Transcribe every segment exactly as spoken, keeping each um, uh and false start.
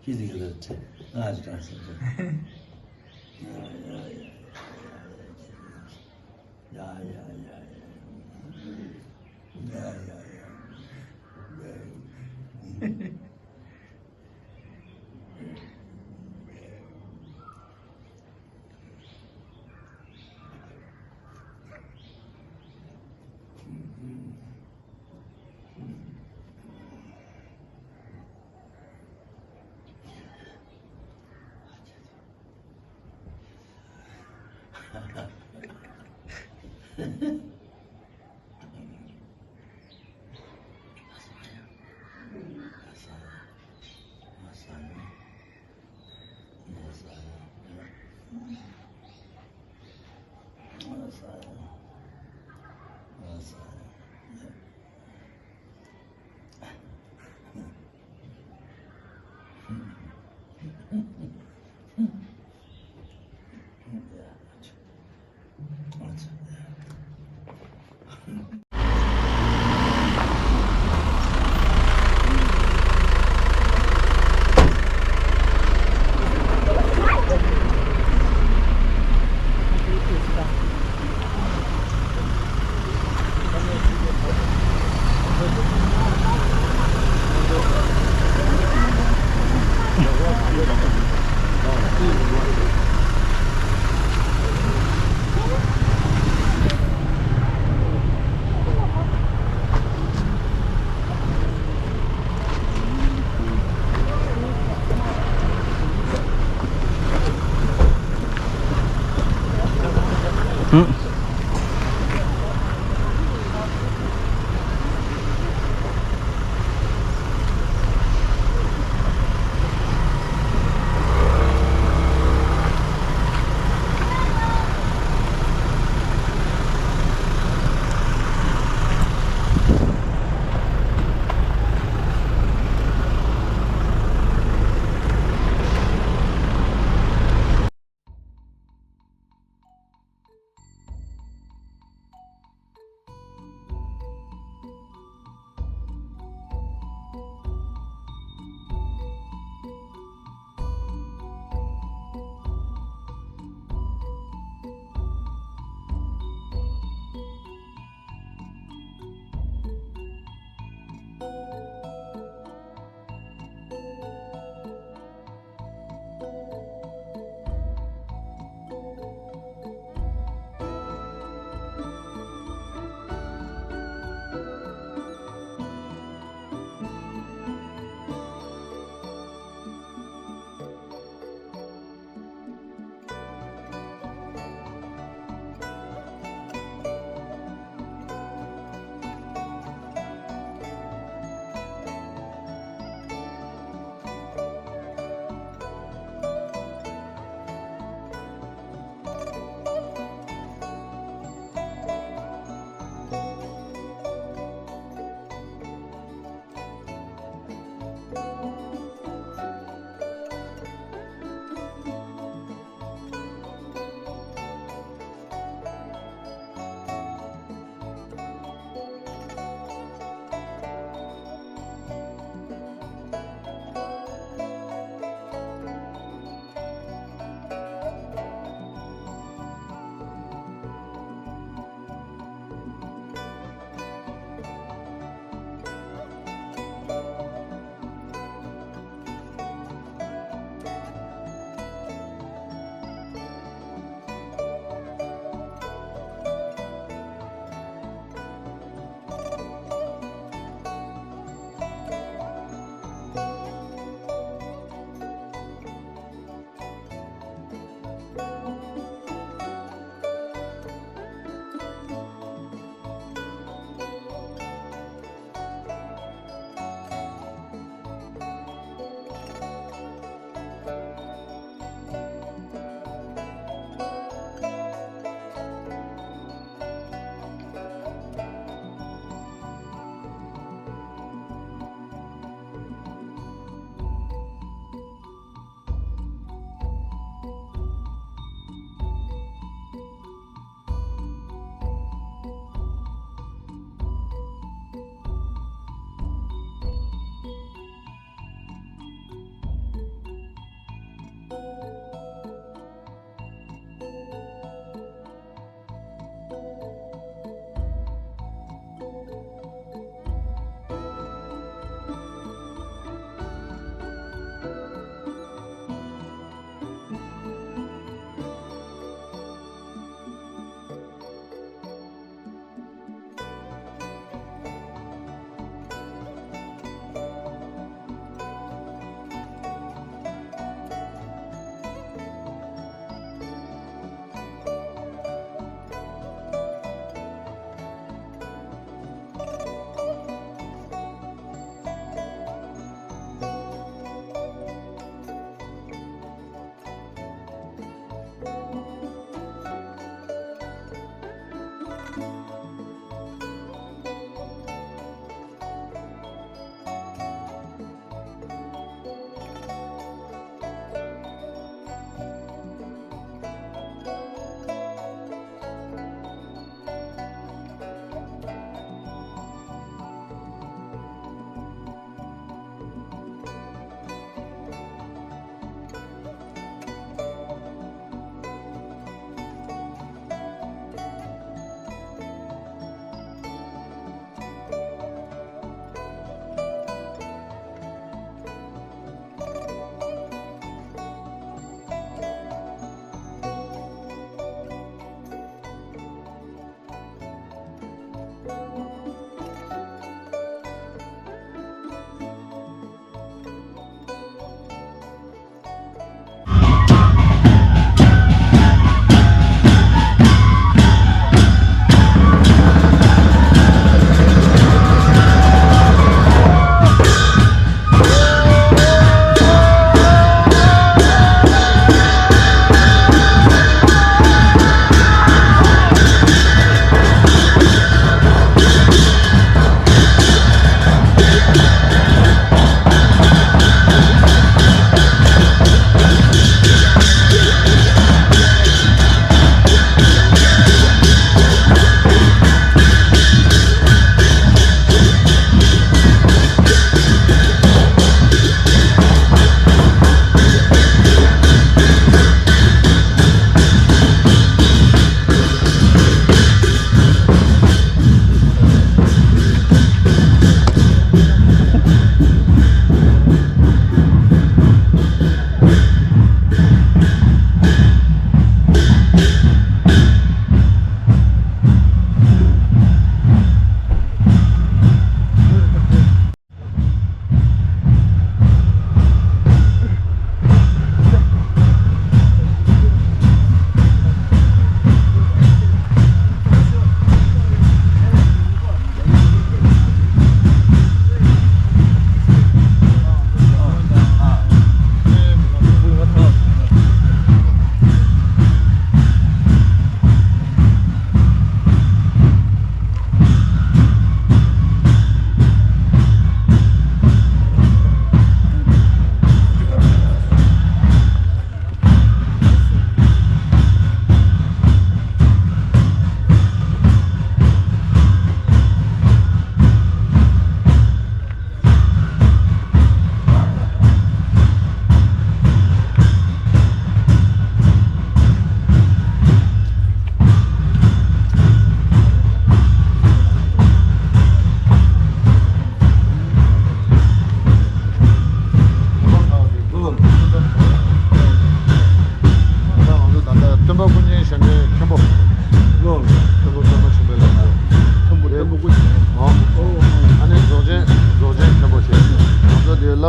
ཁྱི་ཟིག་ལ་ཁྲིད། ང་ཅི་གང་ཟེར་ཟེར། ཡ་ཡ་ཡ་ཡ།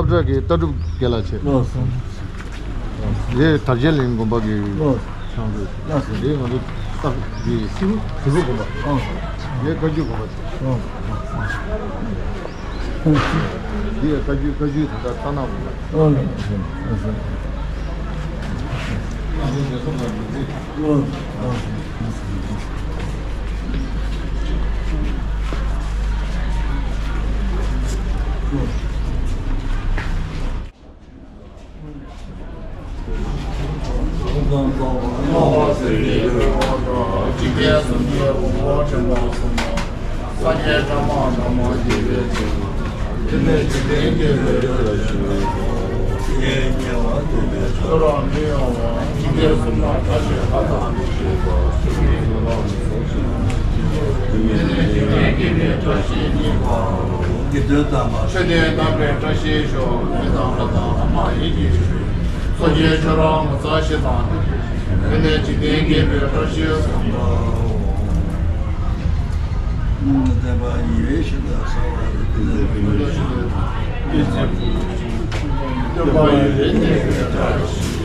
སློབ་གྲྭ་གི་ལྟ་གྲུབ་རྒན་ལགས་བྱས། ལགས་སོ། དེ་དར་རྒྱས་གླིང་དགོན་པ་གི་ལགས་སོ། ལགས་སོ། དེ་ང་ཚོ་སྟག་གི་ཞི་བ་དགོན་པ། ཨང་། དེ་བཀའ་བརྒྱུད་དགོན་པ། ཨང་། འདི་ཡང་བཀའ་བརྒྱུད། བཀའ་བརྒྱུད་ད་ལྟ་རྟ་ནག་པོ་ལ། ཨོ་ལགས་སོ། ལགས་སོ། ཨོ་ལགས་སོ། ལགས་སོ། འཇིག་རྟེན་གསུམ་གྱི་དབང་པོ་ཆེན་པོ་གསུམ་ལ། སངས་རྒྱས་ཕྲ་མ་བླ་མ་དགྱེས་པའི་ཚུལ། དེ་ནས་འཇིག་རྟེན་དགེ་བའི་བཀྲ་ཤིས་ཤོག །ཡེ་ཉེ་བར་སྡོད་པའི་ཆོས་རང་མི་གཡོ་བ། འཇིག་རྟེན་གསུམ་ན་བཀྲ་ཤིས་ལྷ་དང་མི་ཤེས་པ། ཆོས་ཀྱི་ཚུལ་ལ་མི་སོགས་ཤིང་། དེ་ནས་འཇིག་རྟེན་དགེ་བའི་བཀྲ་ཤིས་སྙིང་པོ། དགེ་འདུན་དམ་པ་ཆོས་ལྡན་དམ་པའི་བཀྲ་ཤིས་ཤོག །མི་དང་ལྷ་དང་ལྷ་མ་ཡིན་གྱི་ཆོས། སོ་སྐྱེའི་ཆོས་རང་ངོ་མཚར་ཞིག་དང་། དེ་ནས་འཇིག་རྟེན་དགེ་བའི་བཀྲ་ཤིས་སམ། བསྟན་པ་ཡི་རེ་ཞིག་དང་གསལ་བ་རེ་དེ་ལས་མི་འདོད་ཞིང་། སྟོན་པ་ཡི་རེ་གནས་པའི་བཀྲ་ཤིས།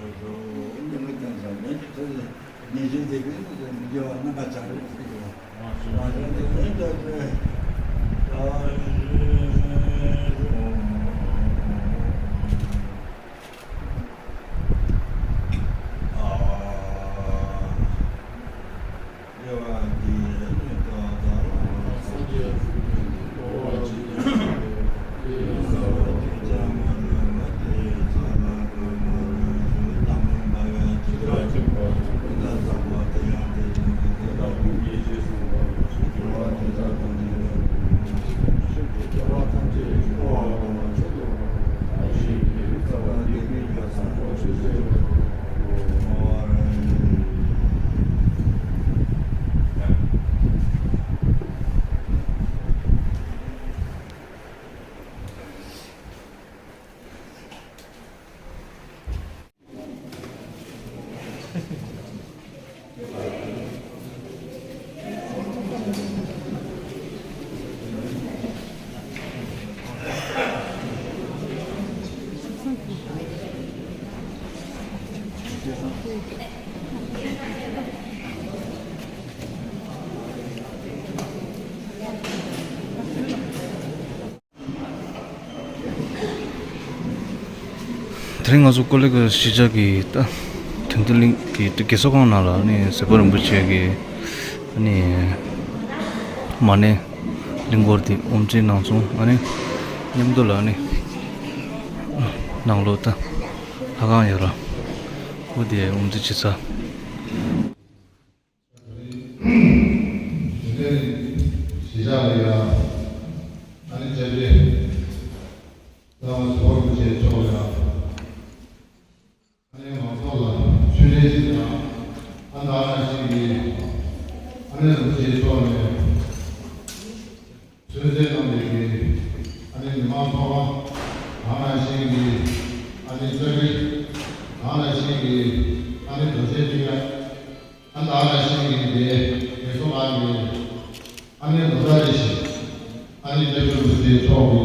ལ་སོགས་ཉིན་མོ་ཀྱང་བྱ་ཉན་གྱི་ཚུལ་ཉིན་བཞིན་དེ་ཀུན་ཏུ་མི་དགེ་བ་རྣམ་པ་བྱང་རིགས་སུ་གྱུར་པ། མ་བྱང་དེ་ལས་ཀྱང་ཚེ། དེ་རིང་ང་ཚོ་ཀོ་ལི་གི་གཞིས་ཆགས་ཀྱི་ད་དོན་ལྡན་གླིང་གི་དགེ་གསོ་ཁང་ནང་ལ་ནི་ཟུར་པ་རིན་པོ་ཆེ་གི་ནི་མ་ཎི་གླིང་སྐོར་དེ་དབུ་འབྱེད་གནང་སོང་། ཨ་ནི་མཉམ་དུ་ལ་ནི་ནང་ལོགས་ད་ལྷ་ཁང་ཡོད་ར། འོ་དེ་དབུ་འབྱེད་བྱེད་ས། གཞིས་ཆགས་ལ་ཡང་ཨ་ནི་བཅར་འདྲི་ལ་མ་ཟུར་པ་རིན་པོ་ཆེ་མཆོག་ལ་ཡང་ཨ་ནི་མང་ཚོགས་ལ་ཆོས་འབྲེལ་ཞིག་དང་ཨ་ནི་ཨ་ནི་ཞིག་གིས་ཨ་ནི་རིན་པོ་ཆེ་མཆོག་ནས་གསོལ་སྩལ་གནང་བའི་གི་ཨ་ནི་ ཤིང་གི་ཨ་ནི་ཙ་རི། ད་ག་ནང་བཞིན་གྱི་ཨ་ནི་རྡོ་རྗེ་སྤུན་ཡ། ཨ་ད་ག་ནང་བཞིན་གྱི་དེ་རྒན་གསོ་ཁང་གི་ཨ་ནི་ལོ་ཙཱ་རེ་ཞིག་ཨ་ནི་སྐྱབས་མགོན་རིན་པོ་ཆེ་མཆོག་གི་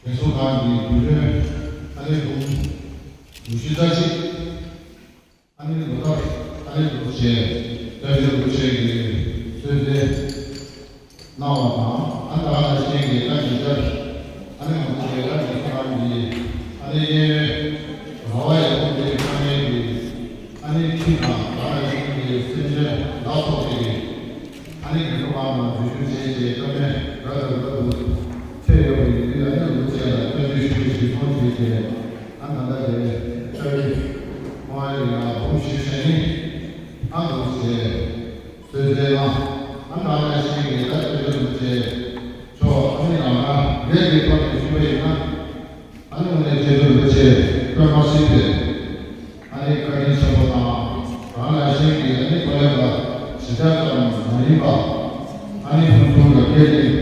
རྒན་གསོ་ཁང་གི་དུས་ཡུན་ཨ་ནི་འབུམ་ཉི་ཤུ་རྩ་གཅིག་ཨ་ནི་ལོ་ལྟར་ཨ་ནི་འདུག་ཅེས་སྐྱབས་མགོན་རིན་པོ་ཆེ་གིས་གསོལ་སྩལ་གནང་བ་དང་། ཨ་ད་ག་ནང་བཞིན་གྱི་ད་ཉེ་ཆར་ཨ་ནི་ང་ཚོ་ལས་ཀ་ཉེ་ཆར་གྱི་ཨ་ནི་གཡས་གཡོན་ར་བ་ཡག་པོ་དེ་དཀའ་ངལ་གྱི་ཨ་ནི་ཁྱི་དང་ད་ག་ནང་བཞིན་གྱི་སེམས་ཅན་ལ་སོགས་པའི་ཨ་ནི་རྒན་གསོ་ཁང་ནང་འཛུལ་ཞུགས་བྱས་རྗེས་ཀ་མེད་ར་ལ་ལ་དུ་ཕེབས་ཡོད་པའི་ཡུལ་ཨ་ནི་རིན་པོ་ཆེ་ལ་བཀའ་འདྲི་ཞུ་རྒྱུ་གཞིར་བཟུང་བྱས་རྗེས། ཨ་ད་ལྟ་དེ་ཨ་རི་ཁོང་ཨ་རི་ལ་འབུམ་བཞི་བྱས་ནི་ཨ་འདུག་ཅེས་གསོལ་སྩལ་གནང་། ཨ་ད་ག་ནང་བཞིན་གྱི་ད་སྐྱབས་མགོན་རིན་པོ་ཆེ་མཆོག་ཨ་ནི་རང་རང་སྒེར་གྱི་ཐོག་ནས་ཞུས་པ་ཡིན་ན། ཨ་ནི་དངོས་གནས་སྐྱབས་མགོན་རིན་པོ་ཆེ་དཔེ་མ་སྲིད་པའི་ཨ་ནི་བཀའ་དྲིན་ཆེན་པོ་དང་། ད་ག་ནང་བཞིན་གྱི་ཨ་ནི་ཁོ་ལས་ཀ་གཞི་བཞག་ཙམ་མ་ཡིན་པ། ཨ་ནི་ཕུན་སུམ་ཚོགས་པའི་བཀའ་དྲིན།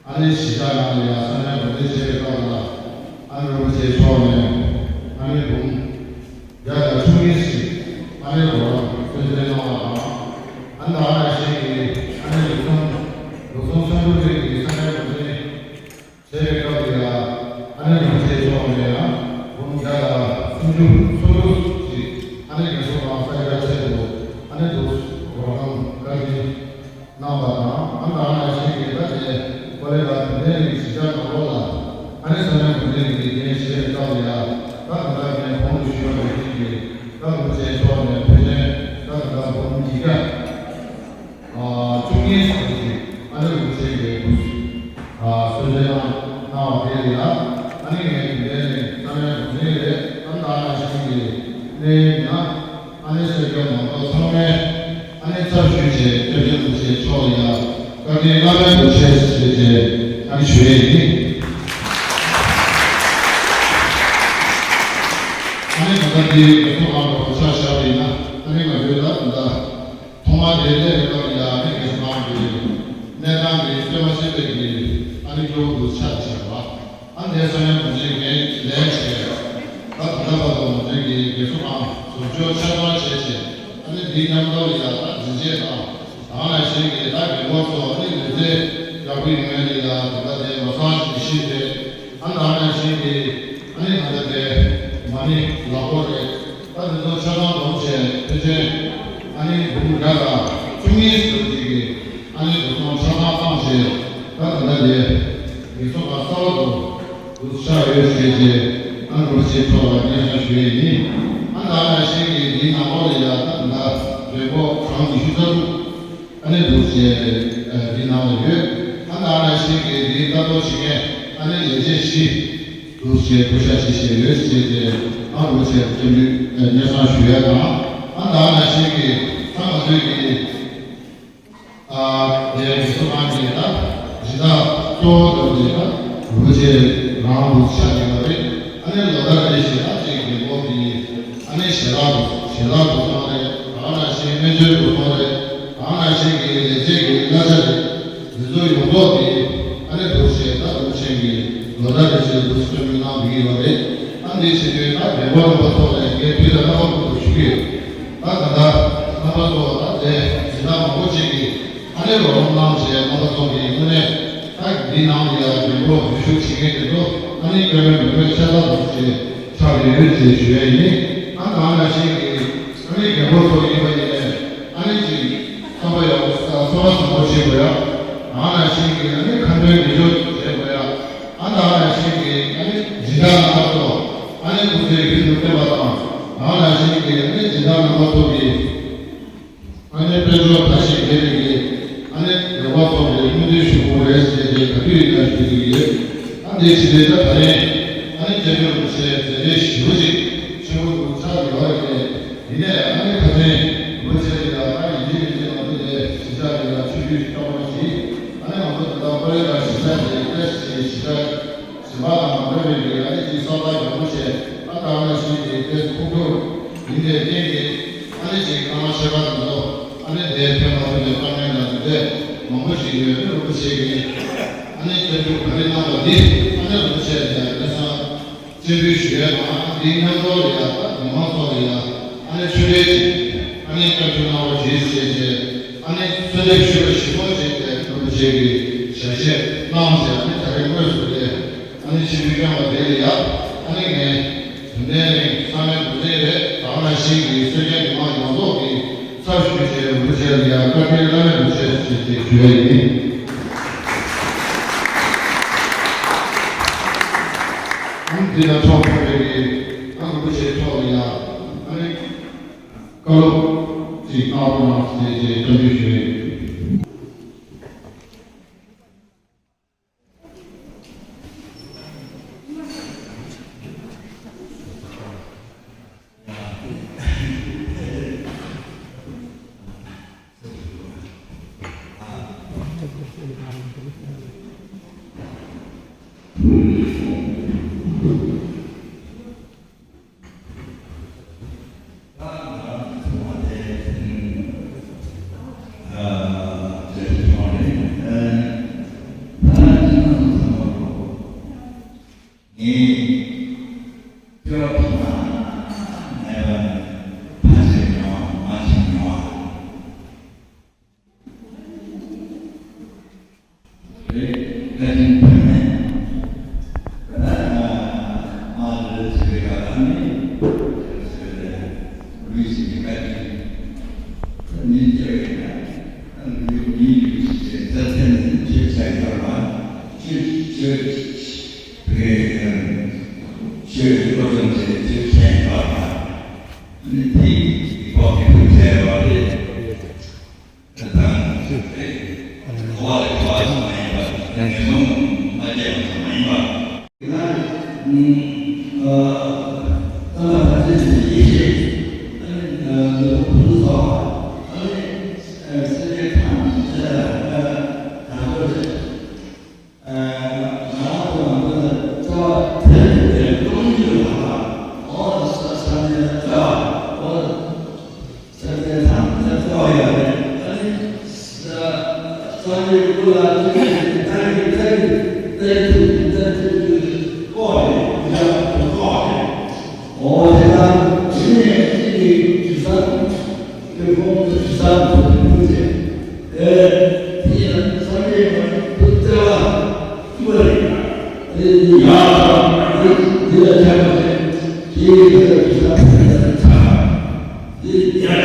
ཨ་ནི་གཞིས་ཆགས་ནང་ལ་ཡང་ས་གནས་གོ་སྒྲིག་བྱས་པའི་སྐབས་ལ་ཨ་ནི་རིན་པོ་ཆེ་མཆོག་ནས་ཨ་ནི་འབུམ་བརྒྱ་དང་བཅུ་གཉིས་ཤིག་ཨ་ནི་རོགས་རམ་གསོལ་སྩལ་གནང་བ་དང་། ཨ་ནི་ད་ག་ནང་བཞིན་གྱི་ཨ་ནི་ལུགས་སྲོལ་ལུགས་སྲོལ་སོན་འབྲུ་རིགས་ཀྱི་ས་གནས་གོ་སྒྲིག་བྱས་པའི་སྐབས་ལ་ཡང་ཨ་ནི་རིན་པོ་ཆེ་མཆོག་ནས་ཡང་འབུམ་བརྒྱ་དང་སུམ་ཅུ་སོ་དྲུག་ཅིག་ཨ་ནི་རྒན་གསོ་ཁང་གསར་རྒྱག་ཆེད་དུ་ཨ་ནི་འདུག་རོགས་རམ་བཀའ་དྲིན་གནང་བ་དང་། ཨ་ནི་ད་ག་ནང་བཞིན་གྱི་ད་དེ་ཀོ་ལེ་གྷལ་དོན་ལྡན་གླིང་གི་གཞིས་ཆགས་ནང་ལོགས་ལ་ཨ་ནི་ས་གནས་གོ་སྒྲིག་གི་འགན་བཞེས་པའི་སྐབས་ལ་ཡང་ད་ད་ལྟ་ངས་གོང་དུ་ཞུས་པ་ནང་བཞིན་གྱི་ད་རིན་པོ་ཆེ་མཆོག་ནས་ཕལ་ཆེར་ད་ད་ལྟ་འབུམ་ཉིས་བརྒྱ་བཅུ་གཉིས་ཙམ་ཞིག་ཨ་ནི་རིན་པོ་ཆེ་གིས་གསོལ་སྩལ་གནང་གནང་བ་དེ་ལ་ཡང་ཨ་ནི་ངས་དེ་འདྲའི་ནས་ས་གནས་གོ་སྒྲིག་རེད། ཨ་ནི་ད་ག་ནང་བཞིན་གྱི་གནས་ཡུལ་ན། ཨ་ནི་སེར་སྐྱ་མང་ཚོགས་ཚང་མས་ཨ་ནི་ཚབ་ཞུས་བྱས་སྐྱབས་མགོན་རིན་པོ་ཆེ་མཆོག་ལ་ཡང་བཀའ་དྲིན་བླ་མེད་དུ་ཆེ་ཞེས་བྱས་ཨ་ནི་ཞུ་ཡས་ཡིན། ཨ་ནི་ད་ལྟ་འདི་རྒན་གསོ་ཁང་དུ་ཆ་བཞག་པ་ཡིན་ན། ཨ་ནི་ང་ཚོའི་ད་ད་ལྟ་ཐོག་མ་དེ་སླེབས་པའི་སྐབས་ལ་ཡང་ཨ་ནི་རྒན་གསོ་ཁང་གི་གནས་སྟངས་དེ་དཔེ་མ་སྲིད་པའི་གི་ཨ་ནི་སྐྱོ་བོ་དུ་ཆགས་བཞག་པ། ཨ་ནི་དེ་ཚོ་ཡང་ང་ཚོས་འགན་ལེན་བྱས། ད་ད་ལྟ་བར་དུ་ང་ཚོས་ཀྱི་རྒན་གསོ་ཁང་བཟོ་བཅོས་ཆ་ཚང་བྱས་བྱས། ཨ་ནི་འདིའི་མཉམ་དུ་ལ་ཡང་ད་འཛིན་ཆས་དང་། ད་ག་ནང་བཞིན་གྱི་ད་རྒན་གོག་ཚོ་ཨ་ནི་ལུས་རྩལ་ཡག་པོ་ཡོང་ཡ་ལ་ཡང་ད་ལྟ་དེ་མ་སང་ཞིག་ཤེས་རེད། ཨ་ནི་ད་ག་ནང་བཞིན་གྱི་ཨ་ནི་ད་ལྟ་དེ་མ་ཎི་ལག་འཁོར་རེད། ད་དེ་ཚོ་ཆ་ཚང་བསྡོམས་བྱས་ཕལ་ཆེར་ཨ་ནི་འབུམ་བརྒྱ་དང་བཅུ་གཉིས་ཙམ་ཅིག་གི་ཨ་ནི་འདུ་ཚོང་ཆ་ཚང་བཏང་བྱས། ད་ད་ལྟ་དེ་རྒན་གསོ་ཁང་གསར་པ་དུ་འདུག་ཆགས་ཡོད་ཞུས་རྗེས་ཨ་ནི་རིན་པོ་ཆེ་མཆོག་ལ་སྙན་སེང་ཞུ་ཡས་ཡིན། ཨ་ནི་ད་ག་ནང་བཞིན་གྱི་འདིའི་ནང་ལོགས་ལ་ཡང་ད་ད་ལྟ་མགྲོན་པོ་གྲངས་ཉི་ཤུ་རྩ་དྲུག་ཨ་ནི་འདུག་ཅེས་འདི་ནང་ལ་ཡོད། ཨ་ནི་ད་ག་ནང་བཞིན་གྱི་འདིའི་ལྟ་རྟོག་བྱེད་མཁན་ཨ་ནི་ལས་བྱེད་བཞི་འདུག་ཅེས་བསྐོ་བཞག་བྱེད་བཞིན་ཡོད་ཅེས་ཏེ་ཨ་རུ་ཆེ་སྐྱབས་འཇུག་སྙན་སེང་ཞུ་ཡ་དང་། ཨ་ནི་ད་ག་ནང་བཞིན་གྱི་ད་ང་ཚོའི་གི་ཨ་དེ་རྒན་གསོ་ཁང་གི་ད་སྦྱིན་བདག་གཙོ་བོ་དང་དེ་ད་རུ་ཆེ་རང་འདུག་ཆགས་ཡོད་པ་རེད། ཨ་ནི་ལོ་ལྟར་རེ་བཞིན་ཨ་ཅིག་གི་འགོ་དེ་ཨ་ནི་ཞལ་ལག་ཞལ་ལག་འདུག་སོང་རེད། ད་ག་ནང་བཞིན་སྨན་བཅོས་འདུག་སོང་རེད། ད་ག་ནང་བཞིན་གྱི་ལས་བྱེད་ཀྱི་གླ་ཆ་རེད། འདི་ཚོ་ཡོངས་རྫོགས་དེ་ཨ་ནི་འདུག་བྱས་ད་འདུག་ཆེན་གྱི་ལོ་ལྟར་རེ་བཞིན་འདུག་སྤྲོད་མི་གནང་བསྡད་ཀྱི་ཡོད་རེད། ཨ་འདི་བྱེད་དུས་ད་རྒན་པོ་རྣམ་པ་ཚོ་ལ་ངས་དུས་དང་རྣམ་པ་ཀུན་ཏུ་ཞུ་གི་ཡོད། ད་ད་ལྟ་རྣམ་པ་ཚོ་ད་དེ་སྦྱིན་བདག་མང་པོ་ཅིག་གིས་ཨ་ནི་རོགས་རམ་གནང་བྱས་རྣམ་པ་ཚོ་གི་དངོས་གནས་ད་འདི་ནང་ལ་ཡ་རྒན་པོ་འཛུལ་ཞུགས་བྱེད་མཁན་དེ་ཚོ་ཨ་ནི་སྐྱོ་བའི་མི་མེད་ཆ་ཚང་འདུག་ཅེས་ཆགས་ཡོད་ཅེས་ཞུ་ཡ་ཡིན། ཨ་གང་ལ་ཤེས་ཀྱི། ཨ་ནི་རྒན་པོ་ཚོ་ཡིན་པ་ཡིན་ནའི་ཨ་ནི་ཅིག་བསམ་པ་ཡག་པོ་བསམ་པ་བཟང་པོ་བྱེད་དགོས་ཡ། ཨ་ནི་ཤེས་ཀྱི་ཨ་ནི་ཁ་འདོན་ཉེས་སྦྱོར་བྱེད་དགོས་ཡ། ཨ་ནི་ཨ་ནི་ཤེས་ཀྱི་ཨ་ནི་སྦྱིན་བདག་རྣམ་པ་ཚོ་ཨ་ནི་སྐུ་ཚེ་རིང་དུ་བརྟན་པ་དང་། ཨ་ནི་ཤེས་ཀྱི་ཨ་ནི་སྦྱིན་བདག་རྣམ་པ་ཚོ་གི་ཨ་ནི་དཔལ་འབྱོར་ཐབས་ཤེས་མེད་པའི་གི་ཨ་ནི་རེ་བ་ཚོ་གི་སྨོན་འདུན་ཞུ་དགོས་རེད་ཟེར་ཏེ་ག་དུས་ཡིན་ན་ཞུ་གི་ཡོད། ཨ་འདི་ཕྱི་ལོའི་ད་ད་རེས་ཨ་ནི་སྐྱབས་མགོན་རིན་པོ་ཆེ་མཛད་རྗེས་ཞེ་པོ་ཅིག་ཆེན་པོ་འདུག་ཆགས་ཡོད་རེད། ཡིན་ནའི་ཨ་ནི་ཁ་སང་རིན་པོ་ཆེ་ལ་ཡང་ཨ་ཡིན་གཅིག་མིན་གཅིག་ང་ཚོ་དེ་གཞིས་ཆགས་ལ་ཡང་ཆོས་བརྒྱུད་ཀྱི་སྐྱབས་མགོན་ཞིག་ཨ་ནི་ང་ཚོ་ད་ལྟ་ཀོ་ལེ་གྷལ་གཞིས་ཆགས་ཀྱི་བཀྲ་ཤིས་གཞིས་ཆགས་གཞན་པ་དང་མ་འདྲ་བའི་རིགས་ཨ་ནི་ཅིག་བསམ་བློ་ཡག་པོ་བྱས། ཨ་ད་ག་ནང་བཞིན་གྱི་དེ་ཁོང་ཚོ་ཡིན་པའི་རྐྱེན་གྱིས་ཨ་ནི་ཅིག་སྣང་བ་ཆེ་བ་དེ་ཚོ་ཨ་ནི་དེ་ཕན་མ་ཐོགས་པའི་དཀའ་ངལ་དང་དེ་འདྲས་མང་པོ་ཞིག་ཡོད། ཨ་ནི་རིན་པོ་ཆེ་གིས་ཨ་ནི་སྐྱབས་འཇུག་ག་རེ་གནང་བ་འདི་ཨ་ནི་རིན་པོ་ཆེ་ སྤྱན་འབུལ་ཞུ་ཡ་དང་། དེའི་མཉམ་དུ་ལ་ཡ་ད་མི་མང་ཚོ་ལ་ཡ་ཨ་ནི་ཆོས་འབྲེལ་ཅིག་ཨ་ནི་བཀའ་འཁྲོལ་གནང་བ་བྱེད་ཅེས་བྱས། ཨ་ནི་གསོལ་འདེབས་ཞུ་བ་ཞིག་མོ་བྱས་ཏེ། རིན་པོ་ཆེ་གིས་ཞལ་བཞེས་གནང་བྱས། ཨ་ནི་ད་རེས་དངོས་སུ་ལས་ཨ་ནི་ཆིབས་བསྒྱུར་བསྐྱངས་པ་དེ་ལ་ཡ། ཨ་ནི་ངས་དུས་ནས་རིང་བསམ་ཡས་འདུ་འཛི་རེད། ད་ག་ནང་བཞིན་གྱི་སེར་སྐྱ་མི་མང་ཡོངས་རྫོགས་ཀྱི་ཚབ་ཞུས་བྱས། རིན་པོ་ཆེ་ལ་ཡ་བཀའ་དྲིན་བླ་མེད་རིན་ཆེ་ཞེས་ཞུ་ཡ་ཡིན། ཨ་ནི་དེ་ལ་ཐོག་ཕེབས་པའི་གི་ཨ་རིན་པོ་ཆེའི་ཐོག་ལ་ཡ་ཨ་ནི་བཀའ་སློབ་ཅིག་གནང་རོགས་གནང་ཞེས་བཀའ་འདྲི་ཞུ་ཡ་ཡིན། རེད། བཀའ་དྲིན་ཕན་མེད། ཨ། མ་རེད་ཟེར་བའི་སྐབས་ལ་ནི། ཟེར་བའི་ལུས་ཀྱི་བཀའ་དྲིན། ཉིན་བརྒྱ་ཡིན་ན། ལུས་ཉིན་ལུས་ཀྱི་རྩ་ཚན་ནི་ཆོས་ཆེན་ཡོད་པ། ཆོས་ཆོས་ཆོས་ཆོས་སློབ་སྦྱོང་བྱེད་ཆོས་ཆེན་ཡོད་པ། ནི་དེ་ཡི་ཐོག་ནས་ཕུལ་བྱས་པ་རེད། སེམས་ཅན་ཐམས་ཅད་སྐྱོབ་ཡ་རེད། ཨ་ནི། སངས་རྒྱས་ཀྱི་སྐུ་ལ་ཐུགས་རྗེ་ཆེ། ལྟ་གི་ལྟ་གི་ལྟ་གི་ཐུགས་ཀྱི་ལྟ་ཐུགས་ཀྱི་ལྐོག་རེད། ཡ་ལྐོག་རེད། འོ་དེ་ལ་དེ་ནས་གཅིག་གིས་དུས་བསམ་དུས་ཁོང་དུ་དུས་བསམ་དུ་ཐུགས་རྗེ། ཨེ། དེ་ཡང་སངས་རྒྱས་ཀྱི་ཐུགས་བརྩེ་བ་སྐྱིད་པ་རེད། དེ་ཡང་དེ་ལ་ཆགས་པ་རེད། དེ་ཡི་དུས་བསམ་དུས་ཆགས། དེ་ཡང་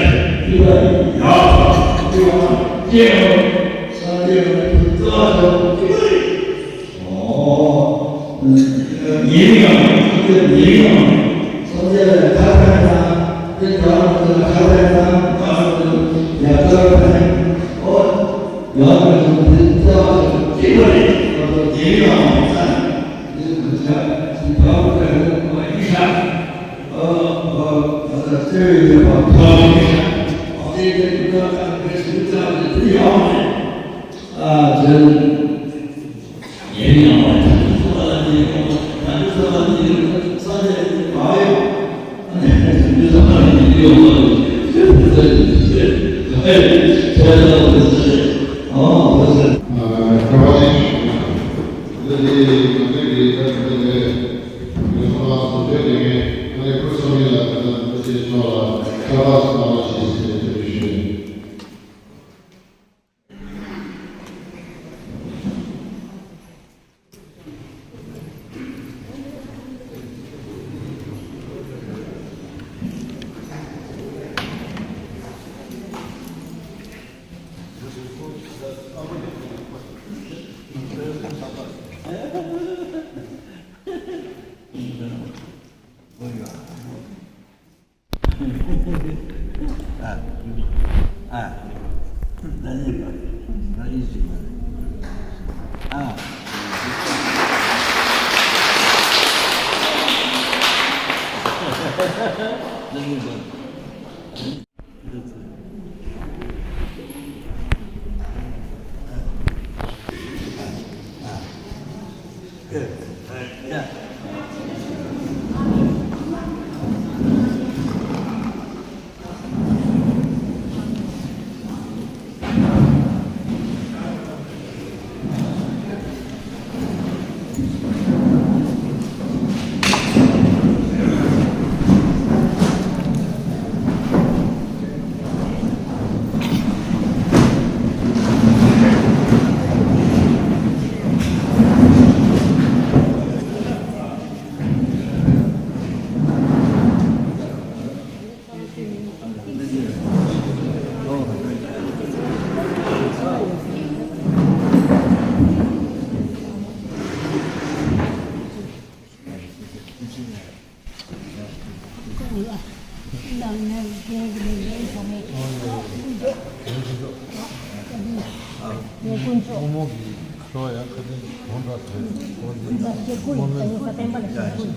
དེ་ལ་ཡང་དེ་ཡང་སྐྱེ་བ་སངས་རྒྱས་ཀྱི་ཐུགས་རྩ་བ་ཆེན་པོ་སྐྱེ་བ་རེད། ཨོ། ཉེ་རིང་ཡང་སངས་རྒྱས་ཉེ་རིང་ཡང་སངས་རྒྱས་ལ་ཁ་ཁ་ཡང་དེ་གང་དུ་ལ་ཁ་ཁ་ཡང་གང་དུ་ཡང་ཁ་ཁ་ཡང་ཨོ། ཡང་དུ་དེ་རྩ་བ་ཆེན་པོ་སྐྱེ་བ་རེད། ཉེ་རིང་ཡང་སངས་རྒྱས་ཀྱི་ཐུགས་རྩ་བ་ཆེན་པོ་སྐྱེ་བ་རེད། ཨ། ཁ་པར་ཅིག་ཞུ། འདི་ནི་ང་ཚོའི་གི་ད་ལྟ་ནས་ཡོད་ཚོགས་ཁག་སུ་བྱོན་ནས་ཨ་ནི་སྐུ་གསུམ་ཡིན་ལ། ད་ལྟ་འདི་ཆེ་ཆོག་ལ་ཁ་པར་སུ་གནང་བ་ཞིག་ཟེར་ནས་དེ་འདྲ་ཞུས།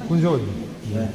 དཀོན་མཆོག་ཡིན།